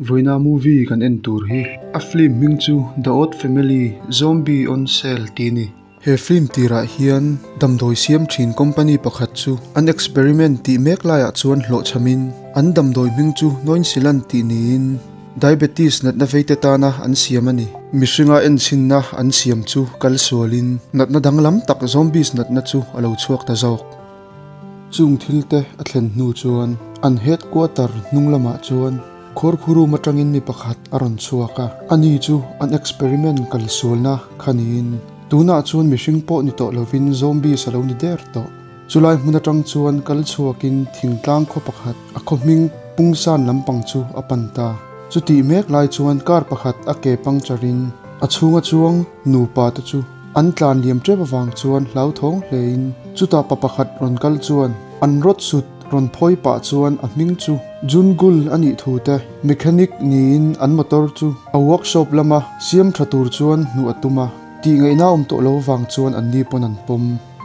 Vawiina movie kan en tur hi a film hming chu the odd family zombie on sale tih a ni. He film tirah hian damdawi siam thin company pakhat chu an experiment tih mek laiah chuan hlawhchhamin an damdawi hming chu noinsilan tih niin diabetes natna vei te tana an siam a ni. Mihringa enchhinna an siam chu kal sualin natna danglam tak zombies natna chu a lo chhuak ta zawk. Chung thil te a thlen hnu chuan an headquarter hnung lamah chuan khuarkhurum atangin mi pakhat a rawn chhuak a, ani chu an experiment kal sualna kha niin tunah chuan mihring pawh ni tawh lovin zombies a lo ni der tawh. Chulai hmun atang chuan kal chhuakin thingtlang khaw pakhat a khaw hming pungsan lampang chu a pan ta. Chutih mek lai chuan car pakhat a ke puncture-in a chhunga chuang nupa te chu An tlan liam tep avang chuan hlauthawng hlein chutah pa pakhat rawn kal chuan an rawt sut rawn phawi pah chuan a hming chu Jungul a nih thu te, mechanic niin an motor chu a workshop lama siam tha tur chuan hnuh a tum a, tih ngaihna awm tawh lo vang chuan an ni pawn an pawm.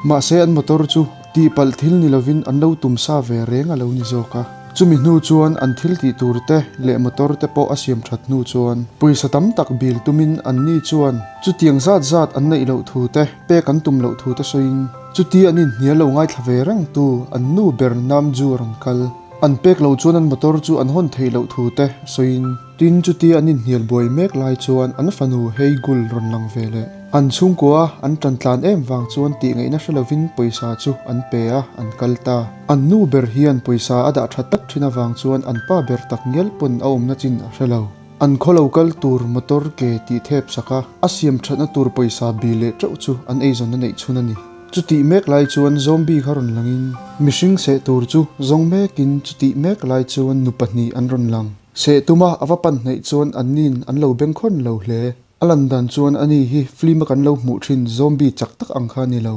Mahse an motor chu tihpalh thil ni lovin an lo tum sa ve reng a lo ni zawk a. Chumi hnu chuan an thil tih tur te leh motor te pawh a siam that hnu chuan pawisa tam tak bil tumin an ni chuan chutiang zat zat an neih loh thu te, pek an tum loh thu te sawiin chuti an inhnial lo ngaithla ve reng tu an nu ber Namju a rawn kal. An pek lo chuan an motor chu an hawn theih loh thu te sawiin tin chuti an inhnial buai mek lai chuan an fanu Heigul rawn lang ve leh. An chhungkua an tan tlan em vang chuan tih ngaihna hre lovin pawisa chu an pe a, an kal ta. An nu ber hian pawisa a dah tha tak thin avang chuan an pa ber tak ngial pawn a awmna chin a hre lo. An khaw lo kal tur motor ke tih thep sak a, a siam thatna tur pawisa bil leh teuh chu an eizawnna neih chhun a ni. Chutih mek lai chuan zombie kha rawn langin mihring seh tur chu zawng mekin chutih mek lai chuan nu pahnih an rawn lang. Seh tuma a va pan hnaih chuan anni'n an lo bengkhawn lo hle. A lan dan chuan ani hi film a kan lo hmuh thin zombie chak tak ang kha a ni lo.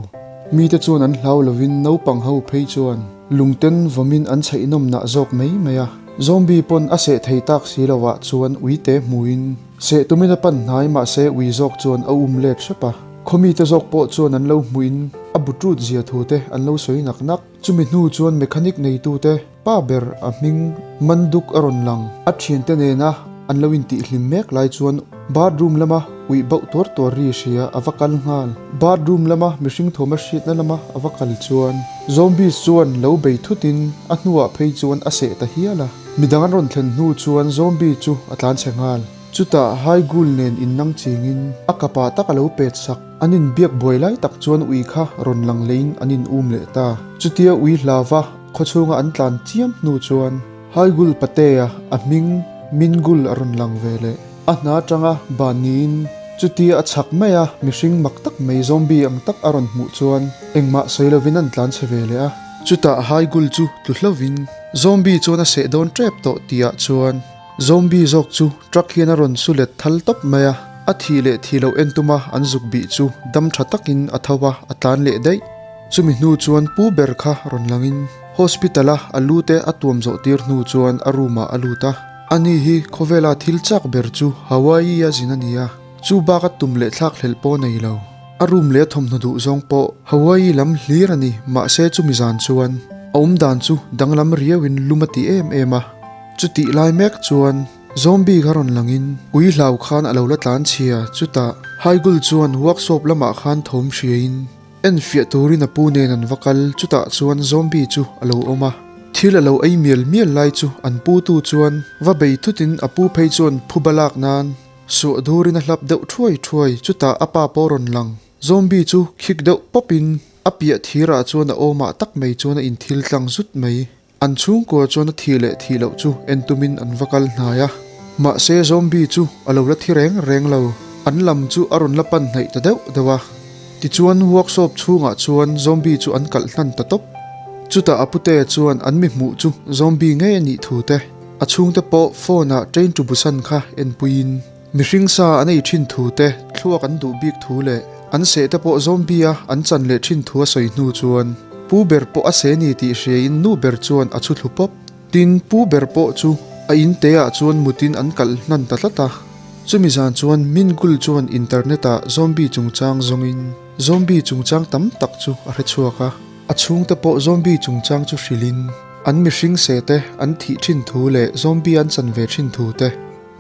Mite chuan an hlau lovin naupang ho phei chuan lungten vawmin an chheihnawm nah zawk mai mai a. Zombie pawn a seh thei tak si lo ah chuan uite hmuin seh tumin a pan hnai mahse ui zawk chuan a um let hrep a. Khawmite zawk pawh chuan an lo hmuin a butrut zia thu te an lo sawi nak nak. Chumi hnu chuan mechanic neitute pa ber a hming Manduk a rawn lang. A thiante nena an lo intihhlim mek lai chuan bathroom lama uih bauh tuar tuar ri hria a va kal nghal. Bathroom lama mihring thawm a hriatna lama a va kal chuan zombies chuan lo bei thutin a hnuah phei chuan a seh ta hial a. Midang an rawn thlen hnu chuan zombie chu a tlanchhe nghal. Chutah Haigul nen innang chingin a kapah tak a lo pet sak. An inbiak buai lai tak chuan ui kha rawn lang leiin an in um leh ta. Chutia ui hlava khawchhunga an tlan chiam hnu chuan Haigul Patea a hming Mingul a rawn lang ve leh. A hna atanga ban niin chutia a chhak mai a mihring mak tak mai zombie ang tak a rawn hmuh chuan engmah sawi lovin an tlan chhe ve leh a. Chutah Haigul chu tlu hlovin zombie chuan a seh dawn tep tawh tihah chuan Zombie zawk chu truck hian a rawn su let thal tawp mai a, a thih leh thih loh en tuma an zuk bih chu dam tha takin a tho a, a tlan leh daih. Chumi hnu chuan pu ber kha rawn langin hospital a a lu te a tuam zawh tir hnu chuan a room ah a lut a. Ani hi khawvela thil chak ber chu Hawaii a zin a ni a, chu bak a tum leh thlak hlelh pawh nei lo. A room leh a thawmhnaw duh zawng pawh Hawaii lam hlir a ni, mahse chumi zan chuan a awmdan chu danglam riauin lum a ti em em a. Chutih lai mek chuan Zombie kha rawn langin ui hlau khan a lo la tlan chhia, chutah Haigul chuan workshop lamah khan thawm hriain enfiah turin a pu nen an va kal, chutah chuan Zombie chu a lo awm a, thil a lo ei mial mial lai chu an pu tu chuan va bei thutin a pu phei chuan phuba lak nan suah durin a hlap deuh thuai thuai, chutah a pa pawh rawn lang. Zombie chu khik deuh pawpin a piah thirah chuan a awmah tak mai chuan a inthil tlang zut mai. An chhungkua chuan a thih leh thih loh chu en tumin an va kal hnai a, mahse zombie chu a lo la thi reng reng lo. An lam chu a rawn la pan hnaih ta deuh deuh a. Tichuan workshop chhungah chuan zombie chu an kalh hnan ta tawp. Chutah a putea chuan an mi hmuh chu zombie ngei a nih thu te, a chhungte pawh phone ah Train to Busan kha enpuiin mihring sa an ei thin thu te, thluak an duh bik thu leh an seh te pawh zombie a an chan leh thin thu a sawi hnu chuan pu ber pawh a seh ni tih hriain nu ber chuan a chhu thlu pawp. Tin, pu ber pawh chu a in te ah chuan mutin an kalh hnan ta tlat a. Chumi zan chuan Mingul chuan internet ah zombie chungchang zawngin zombie chungchang tam tak chu a hre chhuak a. A chhungte pawh zombie chungchang chu hrilhin. An mihring seh te an thih thin thu leh zombie an chan ve thin thu te,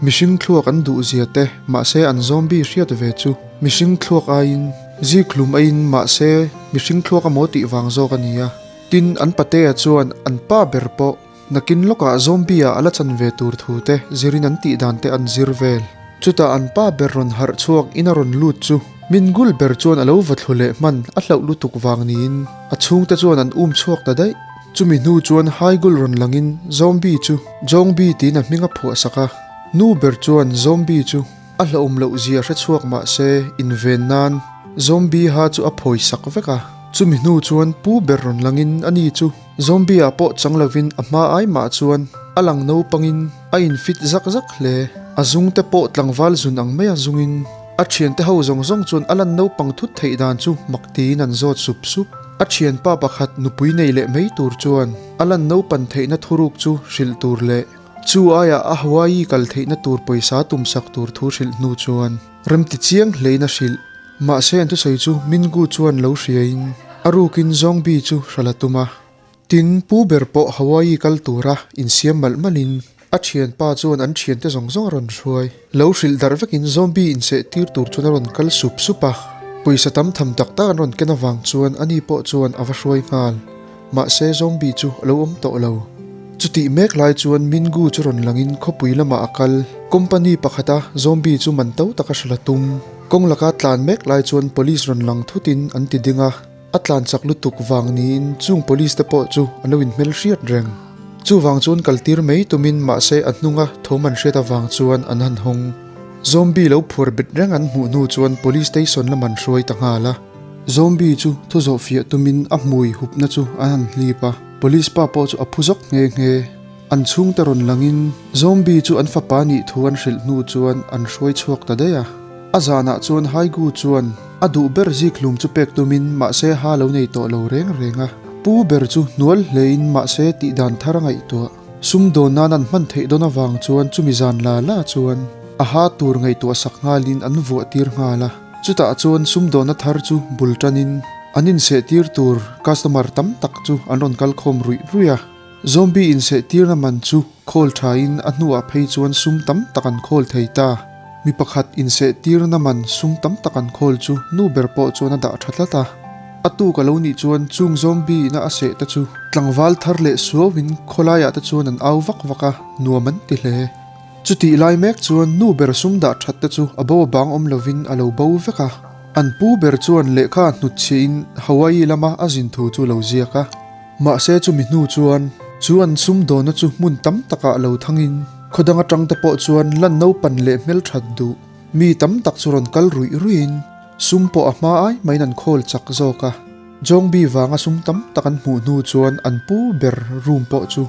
mihring thluak an duh zia te mahse an zombie hriat ve chu mihring thluak aiin zikhlum aiin mahse mihring thluak a maw tih vang zawk a ni a. Tin, an patea chuan an pa ber pawh nakin lawkah zombie ah a la chan ve tur thu te zirin an tih dan te an zir vel. Chutah an pa ber rawn harh chhuak in a rawn lut chu min gul ber chuan a lo va thlu leh hman a hlauh lutuk vang niin a chhungte chuan an um chhuak ta daih. Chumi hnu chuan Haigul rawn langin Zombie chu Jongbi tiin a hming a phuah sak a, nu ber chuan Zombie chu a hlauhawm loh zia hre chhuak mah se inven nan Zombie ha chu a phawi sak vek a. Chumi hnu chuan pu ber rawn langin ani chu Zombie ah pawh chang lovin a hma ai mah chuan a lang naupangin a infit zak zak hle. A zungte pawh tlangval zun ang maia zungin a thiante ho zawng zawng chuan a lan naupang thut theih dan chu mak tiin an zawt sup sup. A thianpa pakhat nupui nei leh mai tur chuan a lan naupan theihna thuruk chu hrilh tur leh chu aiah a Hawaii kal theihna tur pawisa tumsak tur thu hrilh hnu chuan remti chiang hlein a hrilh. Mahse an thusawi chu Mingu chuan lo hriain a rukin Zongbi chu hral a tum a. Tin, pu ber pawh Hawaii kal tura insiam malh malhin a thianpa chuan an thiante zawng zawng a rawn hruai. Lo hrilh darh vekin zombie inseh tir tur chuan a rawn kal sup sup a. Pawisa tam tham tak tak an rawn ken avang chuan ani pawh chuan a va hruai nghal. Mahse zombie chu a lo awm tawh lo. Chutih mek lai chuan Mingu chu rawn langin khawpui lamah a kal. Company pakhata zombie chu man to taka hrilh a tum. Kawng laka tlan mek lai chuan police rawn lang thutin an ti ding a. A tlan chak lutuk vang niin chung police te pawh chu an lo inhmel hriat reng. Chuvang chuan kal tir mai tumin mahse a hnunga thawm an hriat avang chuan an han hawng. Zombie lo phuar bet reng an hmuh hnu chuan police station lam an hruai ta nghal a. Zombie chu thu zawh fiah tumin a hmui hupna chu an han hlip a, police pa pawh chu a phu zawk nghe nghe. An chhungte rawn langin Zombie chu an fapa nih thu an hrilh hnu chuan an hruai chhuak ta daih a. A zanah chuan Haigu chuan a duh ber zikhlum chu pek tumin mahse ha lo nei tawh lo reng reng a. Pu ber chu hnual hlein mahse tih dan thar a ngaihtuah. Sumdawn nan an hman theih dawn avang chuan chumi zan la la chuan a ha tur ngaihtuah sak nghalin an vuah tir nghal a. Chutah chuan sumdawnna thar chu bul tanin an insehtir tur customer tam tak chu an rawn kal khawm ruih ruih a. Zombie insehtirna man chu khawl thain a hnuah phei chuan sum tam tak an khawl thei ta. Mi pakhat insehtirna man sum tam tak an khawl chu nu ber pawh chuan a dah tha tlat a. A tuk a lo nih chuan chung zombie ina a seh te chu tlangval thar leh suauin khawlaiah te chuan an au vak vak a, nuam an ti hle. Chutih lai mek chuan nu ber sum dah that te chu a bo a bang awm lovin a lo bo vek a. An pu ber chuan lehkha hnutchhiahin Hawaii lama a zin thu chu lo ziak a. Mahse chumi hnu chuan chu an sumdawnna chu hmun tam takah lo thangin khaw dang atang te pawh chuan lan naupan leh hmelthat duh mi tam tak chu rawn kal ruih ruihin sum pawh a hma ai maiin an khawl chak zawk a. Jongbi vanga sum tam tak an hmuh hnu chuan an pu ber room pawh chu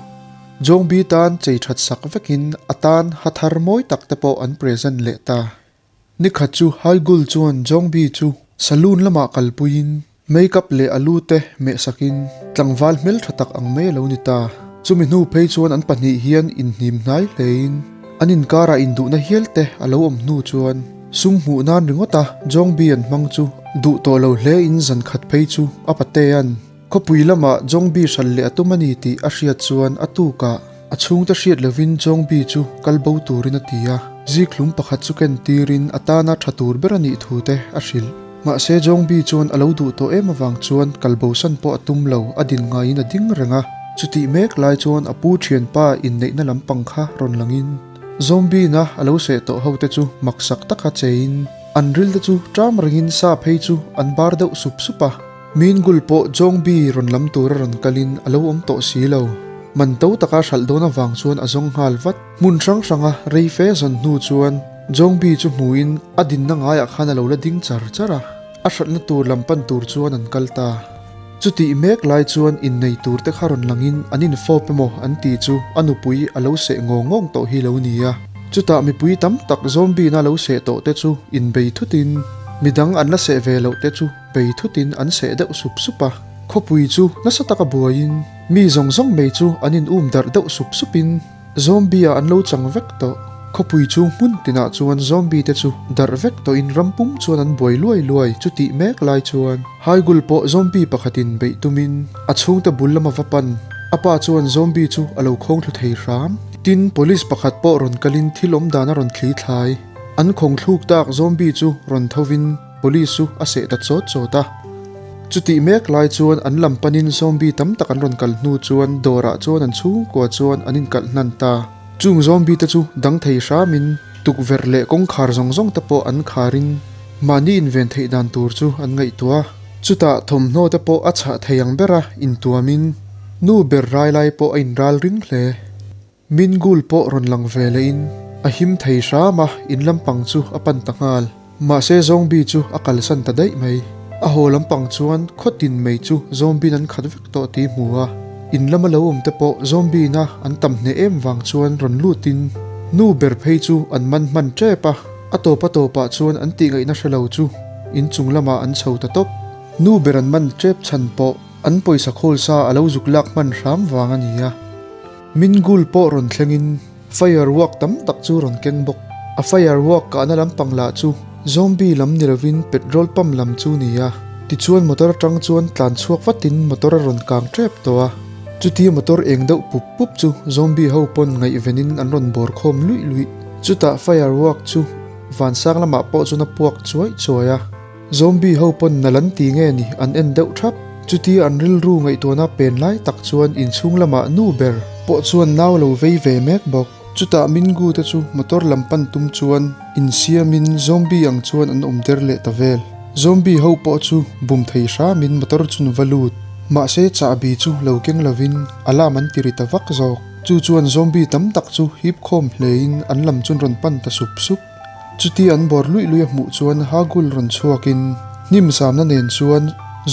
Jongbi tan chei that sak vekin a tan ha thar mawi tak te pawh an present leh ta. Nikhat chu Haigul chuan Jongbi chu saloon lamah kalpuiin Make-up leh a lu te meh sakin tlangval hmel tha tak ang mai a lo ni ta. Chumi hnu phei chuan an pahnih hian inhnim hnai hlein an inkarah induhna hial te a lo awm hnu chuan sum hmuh nan ringawt a Jongbi an hmang chu duh tawh lo hlein zan khat phei chu a patea'n khawpui lamah Jongbi hral leh a tum a ni tih a hriat chuan a tukah a chhungte hriat lovin Jongbi chu kal bo turin a ti a, zikhlum pakhat chu ken tirin a tana tha tur ber a nih thu te a hrilh. Mahse Jongbi chuan a lo duh tawh em avang chuan kalbosan pawh a tum lo, a din ngaiin a ding reng a. Chutih mek lai chuan a pu thianpa inneihna lampang kha rawn langin Zombie-na a lo seh tawh ho te chu maksak taka chein an ril te chu ṭam rengin sa phei chu an bar deuh sup sup a. Mingul pawh Jongbi rawn lam tura rawn kalin a lo awm tawh si lo. Man to taka hralh dawn avang chuan a zawng nghal vat. Hmun hrang hranga rei fe zawn hnu chuan Jongbi chu hmuin a dinna ngaiah khan a lo la ding char char a, a hratna tur lam pan tur chuan an kal ta. Chutih mek lai chuan innei tur te kha rawn langin an infawp emaw an tih chu a nupui a lo seh ngawng ngawng tawh hi lo ni a. Chutah mipui tam tak Zombie-na lo seh tawh te chu inbei thutin midang an la seh ve loh te chu bei thutin an seh deuh sup sup a. Khawpui chu nasa taka buaiin mi zawng zawng mai chu an in um darh deuh sup supin, Zombie ah an lo chang vek tawh. Khawpui chu hmun tinah chuan zombie te chu darh vek tawhin ram pum chuan an buai luai luai chu tih mek lai chuan Haigul pawh zombie pakhatin beih tumin a chhungte bul lama va pan. A pa chuan zombie chu a lo khawng thlu thei hram. Tin, police pakhat pawh rawn kalin thil awm dan a rawn thli thlai. An khawng thluk tak zombie chu rawn thovin police chu a seh ta chawt chawt a. Chutih mek lai chuan an lam panin zombie tam tak an rawn kal hnu chuan dawrah chuan an chhungkua chuan an inkalh hnan ta. Chung zombie te chu dang thei hramin tukverh leh kawngkhar zawng zawng te pawh an kharin mahni inven theih dan tur chu an ngaihtuah a. Chutah thawmhnaw te pawh a chhah thei ang bera intuamin nu ber rai lai pawh a inral ring hle. Mingul pawh rawn lang ve lehin a him thei hram a, in lampang chu a pan ta nghal. Mahse zombie chu a kalsan ta daih mai. A haw lampang chuan khaw tin mai chu zombie-in an khat vek tawh tih hmu a, in lama lo awm te pawh zombie-na an tam hneh em vang chuan rawn lutin nu ber phei chu an man hman tep a, a tawp a tawpah chuan an tihngaihna hre lo chu in chung lamah an chho ta tawp. Nu ber an man tep chhan pawh an pawisa khawl sa a lo zuk lak hman hram vang a ni a. Mingul pawh rawn thlengin firework tam tak chu rawn keng bawk. A firework kahna lampang lah chu zombie lam ni lovin petrol pump lam chu ni a. Tichuan motor atang chuan tlan chhuak vatin motor a rawn kang tep tawh a. Chutia motor eng deuh pup pup chu zombie ho pawn ngaihvenin an rawn bawr khawm luih luih. Chutah firework chu vansang lamah pawh chuan a puak chuai chuai a. Zombie ho pawn nal an ti nge ni an en deuh thap. Chutia an rilru ngaihtuahna pen lai tak chuan inchhung lamah nu ber pawh chuan nau lo vei ve mek bawk. Chutah Mingu te chu motor lam pan tum chuan insiamin zombie ang chuan an awm der leh ta vel. Zombie ho pawh chu bum thei hramin motor chun va lut. Mahse chahbi chu lo keng lovin alarm an ti ri ta vak zawk. Chu chuan zombie tam tak chu hip khawm hlein an lam chun rawn pan ta sup sup. Chuti an bawr luih luih a hmuh chuan Hagul rawn chhuakin hnim zamna nen chuan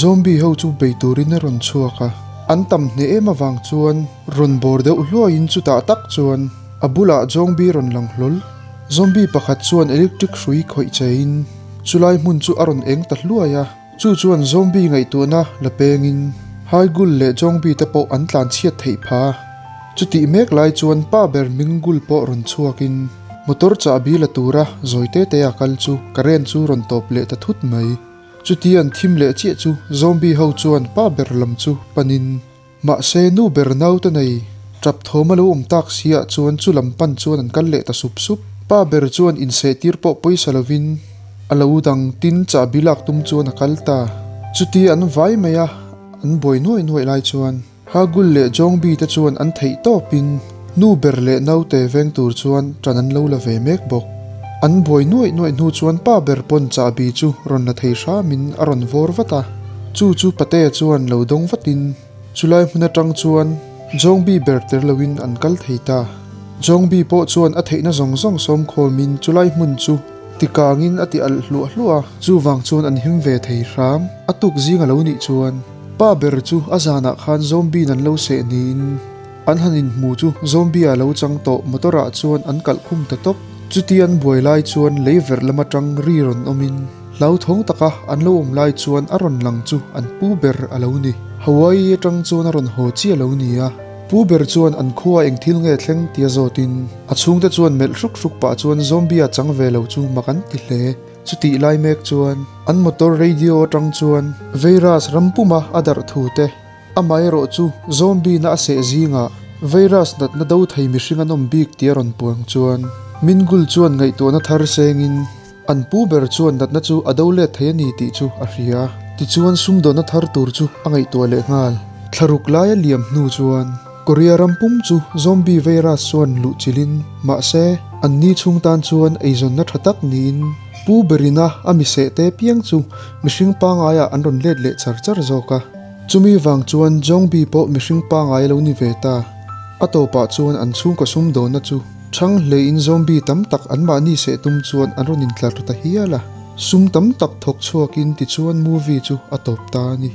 zombie ho chu bei turin a rawn chhuak a. An tam hneh em avang chuan rawn bawr deuh hluaiin chutah tak chuan a bulah zombie rawn lang hlawl. Zombie pakhat chuan electric hrui khawih chein chulai hmun chu a rawn eng ta hluai a. Chu chuan zombie ngaihtuahna la pengin Haigul leh zombie te pawh an tlan chhiat theih pha. Chutih mek lai chuan pa ber Mingul pawh rawn chhuakin motor chahbi la tura zawi te te a kal chu current chu rawn tawp leh ta thut mai. Chuti an thim leh chiah chu zombie ho chuan pa ber lam chu panin mahse nu ber naute nei tap thawm a lo awm tak siah chuan chu lam pan chuan an kal leh ta sup sup. Pa ber chuan inseh tir pawh pawisa lovin a lo dang tin chahbi lak tum chuan a kal ta. Chuti an vai mai a an buai nuaih nuaih lai chuan. Hagul leh Jongbi te chuan an theih tawpin nu ber leh naute veng tur chuan ṭan an lo la ve mek bawk. An buai nuaih nuaih hnu chuan pa ber pawn chahbi chu rawn la thei hramin a rawn vawr vat a, chu chu Patea chuan lo dawng vatin chulai hmun aṭang chuan Jongbi ber tel loin an kal thei ta. Jongbi pawh chuan a theihna zawng zawng sawmkhawmin chulai hmun chu tikangin a ti alh hluah hluah a, chuvang chuan an him ve thei hram. A tuk zing a lo nih chuan. Pa ber chu a zanah khan zombie an lo seh niin an han inhmu chu zombie a lo chang tawh motor ah chuan an kalh khum ta tawp. Chuti an buai lai chuan lei verh lam atang ri rawn awmin hlauthawng taka an lo awm lai chuan a rawn lang chu an pu ber a lo ni. Hawaii atang chuan a rawn haw chiah lo ni a, pu ber chuan an khua eng thil nge thleng tia zawtin a chhungte chuan melh hruk hruk pah chuan zombie a chang ve lo chu mak an ti hle. Chutih lai mek chuan an motor radio atang chuan virus ram puma a darh thu te, amaherawh chu zombie na a seh zingah virus natna do thei mihring an awm bik tih a rawn puang chuan Mingul chuan ngaihtuahna thar sengin an pu ber chuan natna chu a do let thei a ni tih chu a hria. Tichuan sumdawnna thar tur chu a ngaihtuah leh nghal. Thlaruk laia liam hnu chuan Korea ram pum chu zombie virus chuan luh chilhin mahse an ni chhung tan chuan eizawnna tha tak niin pu berina a mi seh te piang chu mihring pangaiah an rawn let leh char char zawk a. Chumi vang chuan zombie pawh mihring pangai a lo ni ve ta. A tawpah chuan an chhungkaw sumdawnna chu thang hleiin zombie tam tak anmahni seh tum chuan an rawn intlar ta hial a. Sum tam tak thawk chhuakin tichuan movie chu a tawp ta a ni.